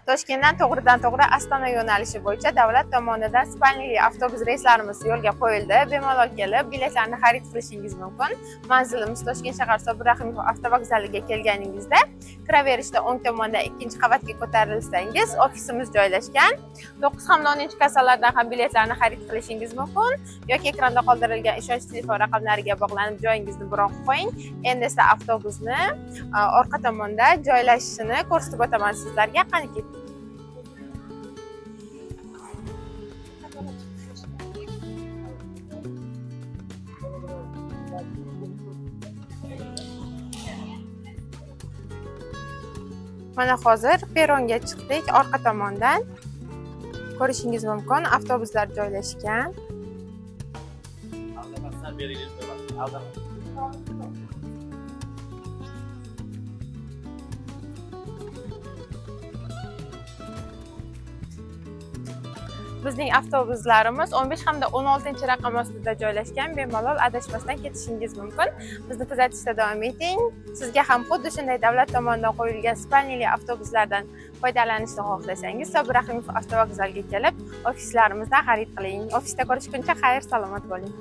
Toshkentdan to'g'ridan to'g'ri Astana yo'nalishi bo'yicha davlat tomonidan spalnili avtobus reyslarimiz yo'lga qo'yildi. Bemalol kelib biletlarni xarid qilishingiz mumkin. Manzilimiz Toshkent shahar Sobir Rahimov avtovokzaliga kelganingizda kiraverishda o'ng tomonda 2-qavatga ko'tarilsangiz ofisimiz joylashgan. 9 hamda 10 kassalardan ham biletlarni xarid qilishingiz mumkin yoki ekranda qoldirilgan ishonch telefon raqamlariga bog'lanib joyingizni bron qilib qo'ying. Endi esa avtobusni orqa tomonda joylashishini ko'rsatib o'taman sizlarga. Qani ketdik. Mana hozir perronga chiqdik. Orqa tomondan ko'rishingiz mumkin avtobuslar joylashgan. Bizning avtobuslarimiz 15 hamda 16 raqam ostida joylashgan. Bemalol adashmasdan ketishingiz mumkin. Bizni kuzatishda davom eting. Sizga ham xuddi shunday davlat tomonidan qo'yilgan spalnili avtobuslardan foydalanishni xohlasangiz, Sobir Rahimov avtovokzaliga kelib, ofislarimizdan xarid qiling. Ofisda ko'rishguncha xayr, salomat bo'ling.